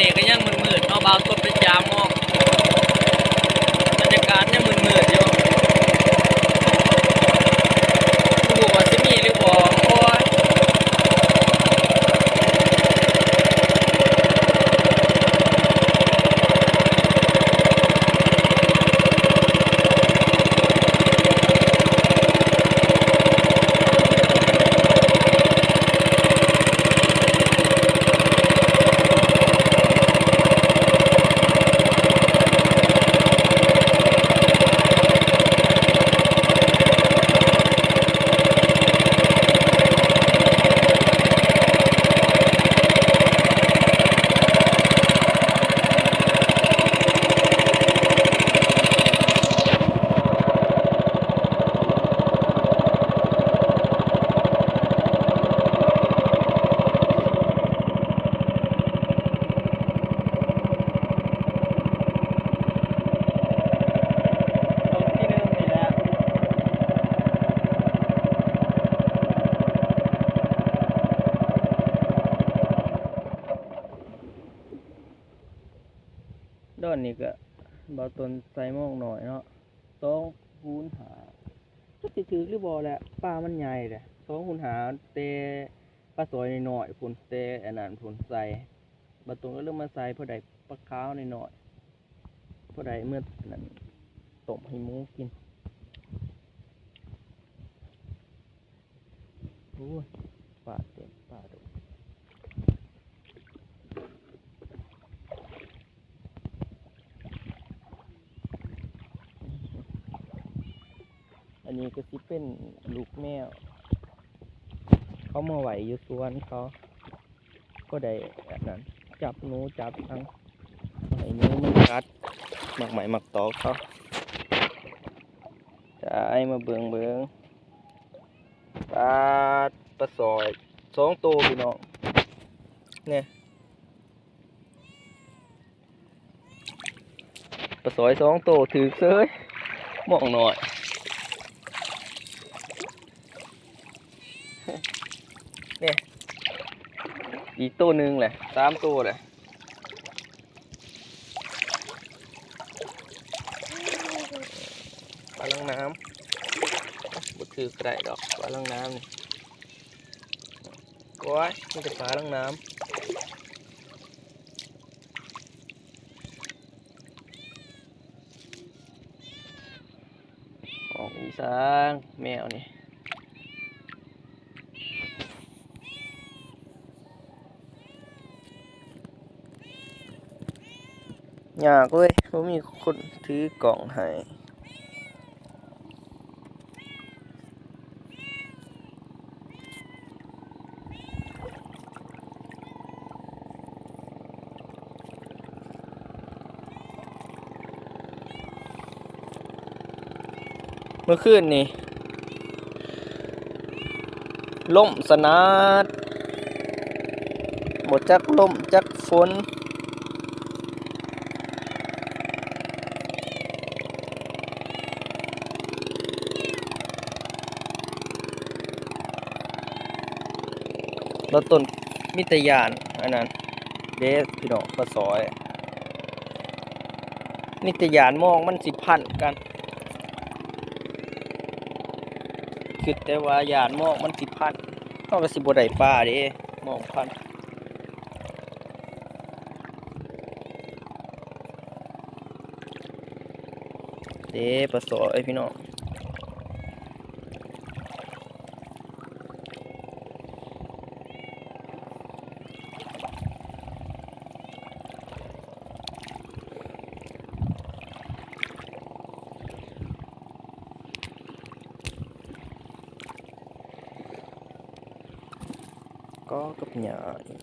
ນີ້ກໍຍັງມືດໆເນາະ ບ່າວຕົ້ນໄປຈາມເນາະ ບັນຍາກາດຍັງມືດໆຢູ່ ບໍ່ຮູ້ວ່າຊິມີຫຼືບໍ່ ໂອ້ຍ. ດອນນີ້ກະ ບ່າວຕົ້ນໃສ່ໝອກໜ້ອຍເນາະ ສອງຄູນຫ້າ ຈັກຊິຖືກຫຼືບໍ່ແຫຼະ ປາມັນໃຫຍ່ແຫຼະ ສອງຄູນຫ້າ ແຕ່ປາສອຍນ້ອຍໆພຸ້ນ ແຕ່ອັນນັ້ນພຸ້ນໃສ່ ບ່າວຕົ້ນກໍເລີຍມາໃສ່ ພໍໄດ້ປາຂາວນ້ອຍໆ ພໍໄດ້ເມືອອັນນັ້ນ ຕົ້ມໃຫ້ໝູກິນ. ໂອ້ຍ ປາເຕັມ ປາໂດດ. ອັນນີ້ກໍຊິເປັນລູກແມວ ເຂົາມາໄວ້ຢູ່ສວນເຂົາ ກໍໄດ້ອັນນັ້ນ ຈັບໜູຈັບຫຍັງ ໃຫ້ໜູມັນກັດໝາກໄມ້ໝາກຕອກເຂົາ. ຈາຍມາເບິ່ງເບິ່ງ ປາດ ປາສອຍສອງໂຕພີ່ນ້ອງ ນີ້ ປາສອຍສອງໂຕຖືກເສີຍ ໝອກໜ້ອຍ ນີ້ ອີກໂຕໜຶ່ງແຫຼະ ສາມໂຕແຫຼະ. ປາຫຼັງນ້ຳ ບໍ່ຖືກກໍໄດ້ດອກ ປາຫຼັງນ້ຳນີ້ ໂອ້ຍ ມີແຕ່ປາຫຼັງນ້ຳ. ອອກອີສາງແມວນີ້ ຍາກເວີຍ ບໍ່ມີຄົນຖືກ້ອງໃຫ້. ເມື່ອຄືນນີ້ ລົມສະໜາດ ບໍ່ຈັກລົມຈັກຝົນ. ລະຕົ້ນມີແຕ່ຢ້ານອັນນັ້ນເດ້ພີ່ນ້ອງ ປາສອຍ ມີແຕ່ຢ້ານໝອກມັນຊິພັນກັນ ຄິດແຕ່ວ່າຢ້ານໝອກມັນຊິພັນ ເຮົາກໍຊິບໍ່ໄດ້ປາເດ້ ໝອກພັນ. ເດ້ ປາສອຍພີ່ນ້ອງ ກໍກັບຫຍ້ານີ້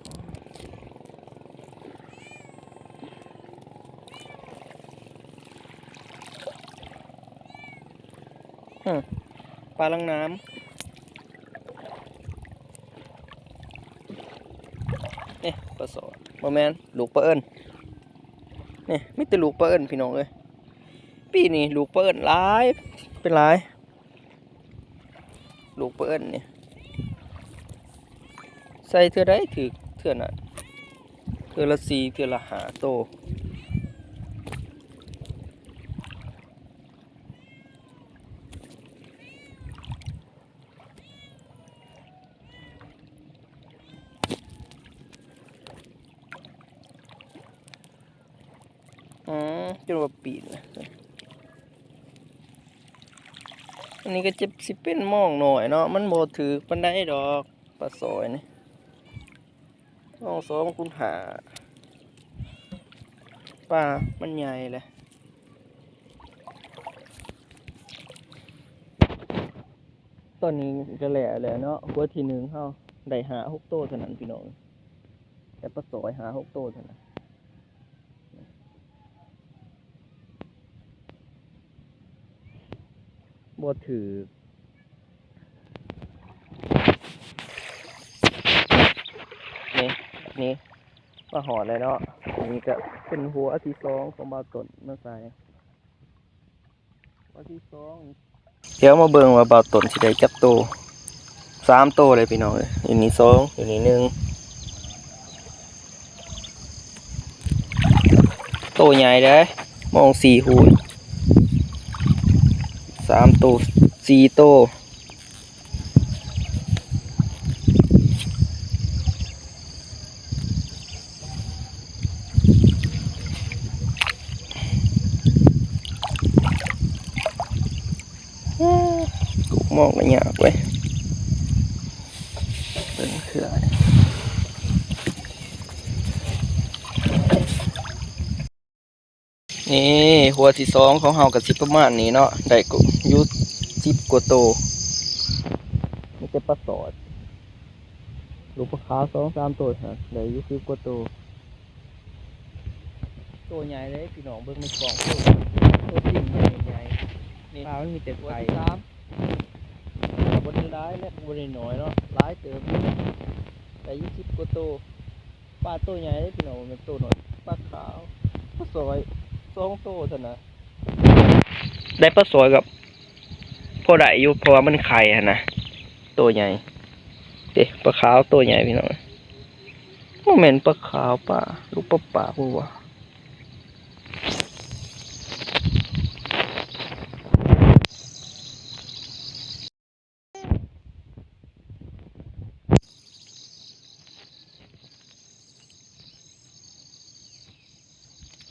ອືມ ປາຫຼັງນ້ຳ ນີ້ ປາສອຍ ບໍ່ແມ່ນ ລູກປາເອີ້ນ ນີ້ ມີແຕ່ລູກປາເອີ້ນ ພີ່ນ້ອງເອີຍ. ປີນີ້ລູກປາເອີ້ນຫຼາຍ ເປັນຫຼາຍ ລູກປາເອີ້ນນີ້ ໃສ່ເທື່ອໃດຖືກເທື່ອນັ້ນ ເ อละสี่ เทื่อละห้าโต อืม จนว่าปีน อันนี้ก็จะสิเป็นมองน้อยเนาะ มันบ่ถืกปานใดดอก ปลาสอยนี่ มองสองคูณห้า ปลามันใหญ่เลย ตอนนี้ก็แล้วแล้วเนาะ หัวที่หนึ่งเฮาได้ห้าหกโตเท่านั้นพี่น้อง แต่ปลาสอยห้าหกโตเท่านั้น บ่ถืก นี่ นี่ มาฮอดแล้วเนาะ นี่ก็เป็นหัวที่สองของบ่าวต้นมาใส่ หัวที่สอง เดี๋ยวมาเบิ่งว่าบ่าวต้นสิได้จักโต สามโตเลยพี่น้องเอ้ย อยู่นี่สอง อยู่นี่หนึ่ง โตใหญ่เด้ มองสี่หู สามโต สี่โต กูมองก็ยากเว้ย เบิ่งเครือ นี่ หัวที่สองของเฮาก็สิประมาณนี้เนาะ ได้ก็อยู่สิบกว่าโต มีแต่ปลาสอด ลูกปลาขาวสองสามโตฮะ ได้อยู่สิบกว่าโต โตใหญ่เลยพี่น้อง เบิ่งในกล้อง โต โตจริงใหญ่ๆ นี่ ปลามันมีแต่ไข่ หัวที่สาม บ่ได้หลายและบ่ได้น้อยเนาะ หลายเติบอยู่ ได้อยู่สิบกว่าโต ปลาโตใหญ่เด้พี่น้อง บ่แม่นโตน้อย ปลาขาว ปลาสอย สองโตเท่านั้น ได้ปลาสอยกับ พอได้อยู่ เพราะว่ามันไข่หั่นนะ โตใหญ่ เด้ ปลาขาวโตใหญ่พี่น้อง บ่แม่นปลาขาว ปลา ลูกปลาปากบ่วะ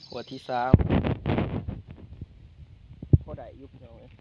หัวที่สาม พอได้อยู่พี่น้องเอ้ย